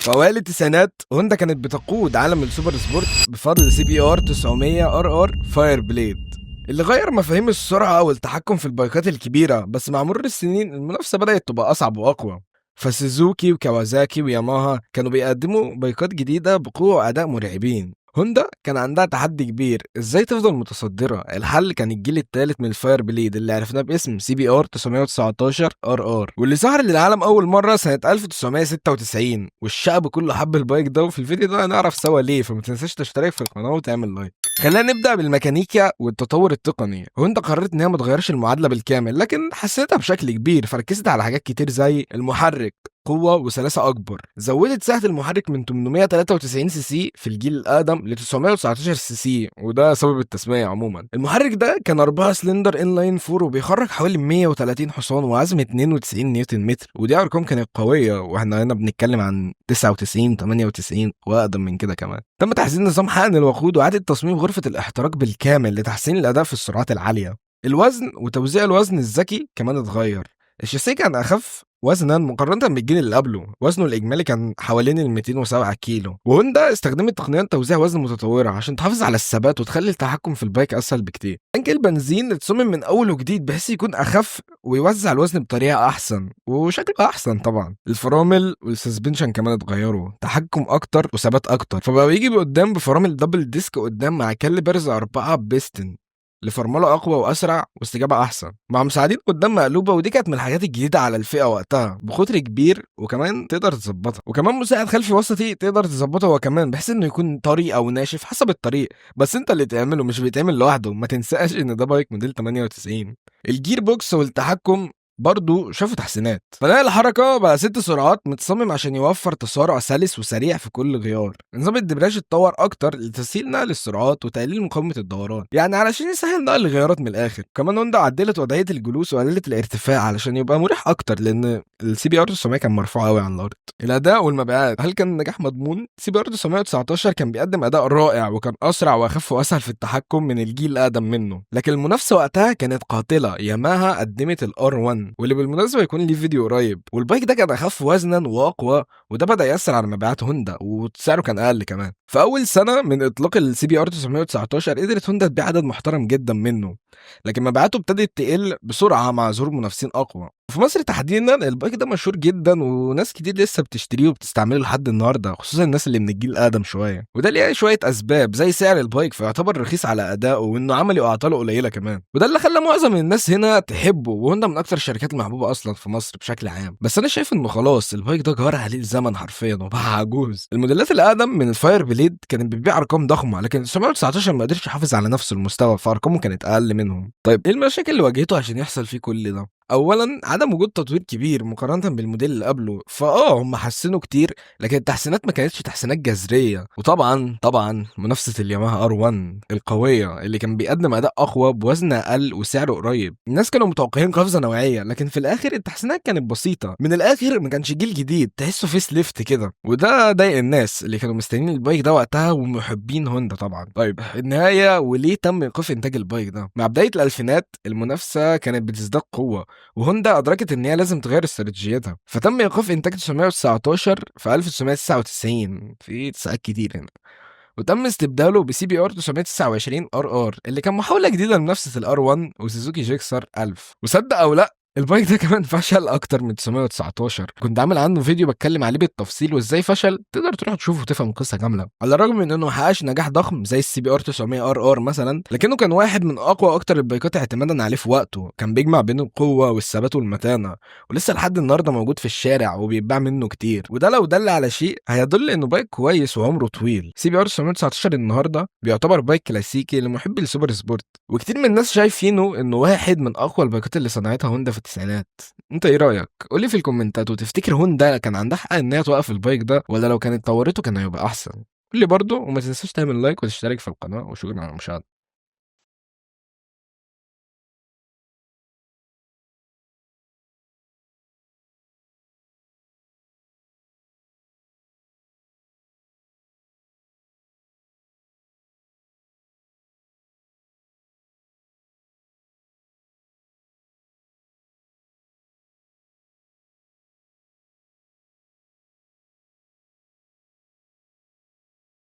في اوائل التسعينات هوندا كانت بتقود عالم ال super sport بفضل CBR 900 RR Fireblade، اللي غير مفاهيم السرعة والتحكم في البايكات الكبيرة. بس مع مرور السنين المنافسة بدأت تبقى أصعب وأقوى، فسوزوكي وكawasaki وياماها كانوا بيقدموا بايكات جديدة بقوة وأداء مرعبين. هوندا كان عندها تحدي كبير، ازاي تفضل متصدرة؟ الحل كان الجيل الثالث من ال Fireblade اللي عرفناه باسم CBR 919 RR، واللي ظهر للعالم اول مرة سنة 1996، والشعب كله حب ال bike ده. وفي الفيديو ده هنعرف سوا ليه، فما تنساش تشترك في القناة وتعمل like. خلينا نبدا بالميكانيكا والتطور التقني. هوندا قررت ان هي ما تغيرش المعادلة بالكامل، لكن حسنتها بشكل كبير، فركزت على حاجات كتير زي المحرك، قوة وسلاسة أكبر. زودت سعة المحرك من 893 سي سي في الجيل الأقدم ل 919 سي سي، وده سبب التسمية عموما. المحرك ده كان 4 cylinder inline 4 وبيخرج حوالي 130 حصان وعزم 92 نيوتن متر، ودي أرقام كانت قوية، واحنا هنا بنتكلم عن 99، 98 وأقدم من كده كمان. تم تحسين نظام حقن الوقود وإعادة تصميم غرفة الاحتراق بالكامل لتحسين الأداء في السرعات العالية. الوزن وتوزيع الوزن الذكي كمان اتغير. الشاسيه كان أخف وزنا مقارنة بالجيل اللي قبله، وزنه الإجمالي كان حوالين ال 207 كيلو. وهوندا استخدمت تقنيات توزيع وزن متطورة عشان تحافظ على الثبات وتخلي التحكم في ال bike أسهل بكتير. تانك البنزين اتصمم من أول وجديد بحيث يكون أخف ويوزع الوزن بطريقة أحسن وشكله أحسن طبعا. الفرامل وال suspension كمان اتغيروا، تحكم أكتر وثبات أكتر، فبقى بيجي قدام بفرامل double disc قدام مع calipers 4 بيستن لفرمله اقوى واسرع واستجابه احسن، مع مساعدين قدام مقلوبه، ودي كانت من الحاجات الجديدة على الفئة وقتها، بقطر كبير وكمان تقدر تظبطها، وكمان مساعد خلفي وسطي تقدر تظبطه هو كمان بحيث انه يكون طري او ناشف حسب الطريق، بس انت اللي تعمله مش بيتعمل لوحده. ما تنساش ان ده bike موديل 98. ال gear box والتحكم برضو شافوا تحسينات، فنقل الحركة بقى 6 سرعات متصمم عشان يوفر تسارع سلس وسريع في كل غيار. نظام الدبرياج اتطور أكتر لتسهيل نقل السرعات وتقليل مقاومة الدوران، يعني علشان يسهل نقل الغيارات من الآخر. كمان هوندا عدلت وضعية الجلوس وقللت الارتفاع علشان يبقى مريح أكتر، لأن ال CBR 900 كان مرفوع قوي عن الأرض. الأداء والمبيعات، هل كان نجاح مضمون؟ CBR 919 كان بيقدم أداء رائع وكان أسرع وأخف وأسهل في التحكم من الجيل الأقدم منه، لكن المنافسة وقتها كانت قاتلة. ياماها قدمت ال R1، واللي بالمناسبة يكون ليه فيديو قريب، وال bike ده كان اخف وزنا واقوى، وده بدا ياثر على مبيعات هوندا، وسعره كان اقل كمان. في اول سنة من اطلاق ال CBR 919 قدرت هوندا تبيع عدد محترم جدا منه، لكن مبيعاته ابتدت تقل بسرعة مع ظهور منافسين اقوى. في مصر تحديدا ال bike ده مشهور جدا وناس كتير لسه بتشتريه وبتستعمله لحد النهارده، خصوصا الناس اللي من الجيل الاقدم شويه، وده ليه شوية اسباب زي سعر ال bike فيعتبر رخيص على ادائه، وانه عملي واعطاله قليله كمان، وده اللي خلى معظم الناس هنا تحبه. وهوندا من اكتر الشركات المحبوبة اصلا في مصر بشكل عام. بس انا شايف انه خلاص ال bike ده جار عليه الزمن حرفيا وبقى عجوز. الموديلات الاقدم من ال Fireblade كانت بتبيع ارقام ضخمه، لكن 919 ما قدرش يحافظ على نفس المستوى، فارقامه كانت اقل منهم. طيب ايه المشاكل اللي واجهته عشان يحصل فيه كل ده؟ اولا عدم وجود تطوير كبير مقارنة بالموديل اللي قبله، هم حسنوا كتير لكن التحسينات ما كانتش تحسينات جذريه. وطبعا منافسه الياماها R1 القوية اللي كان بيقدم اداء اقوى بوزن اقل وسعره قريب. الناس كانوا متوقعين قفزه نوعية، لكن في الاخر التحسينات كانت بسيطة. من الاخر ما كانش جيل جديد، تحسه facelift كده، وده ضايق الناس اللي كانوا مستنيين ال bike ده وقتها ومحبين هوندا طبعا. طيب النهاية وليه تم ايقاف انتاج ال bike ده؟ مع بداية الالفينات المنافسة كانت بتزداد قوة، وهوندا ادركت ان هي لازم تغير استراتيجيتها، فتم ايقاف انتاج 919 في 1999، في تسعات كتير هنا، وتم استبداله ب CBR 929 RR اللي كان محاولة جديدة لمنافسه ال R1 وسوزوكي جيكسر 1000. وصدق او لا ال bike ده كمان فشل اكتر من 919. كنت عامل عنه فيديو بتكلم عليه بالتفصيل وازاي فشل، تقدر تروح تشوفه وتفهم القصة كاملة. على الرغم من انه ما حققش نجاح ضخم زي ال CBR 900 RR مثلا، لكنه كان واحد من اقوى اكتر البايكات اعتمادا عليه في وقته. كان بيجمع بين القوة والثبات والمتانه، ولسه لحد النهارده موجود في الشارع وبيتباع منه كتير، وده لو دل على شيء هيدل انه bike كويس وعمره طويل. CBR 919 النهارده بيعتبر bike كلاسيكي لمحبي ال super sport، وكتير من الناس شايفينه انه واحد من اقوى البايكات اللي صنعتها هوندا في التسعينات. انت ايه رايك؟ قولي في الكومنتات، وتفتكر هوندا كان عندها حق ان هي توقف ال bike ده، ولا لو كانت طورته كان هيبقى احسن؟ قولي برضو، وما تنساش تعمل like وتشترك في القناة، وشكرا على المشاهدة.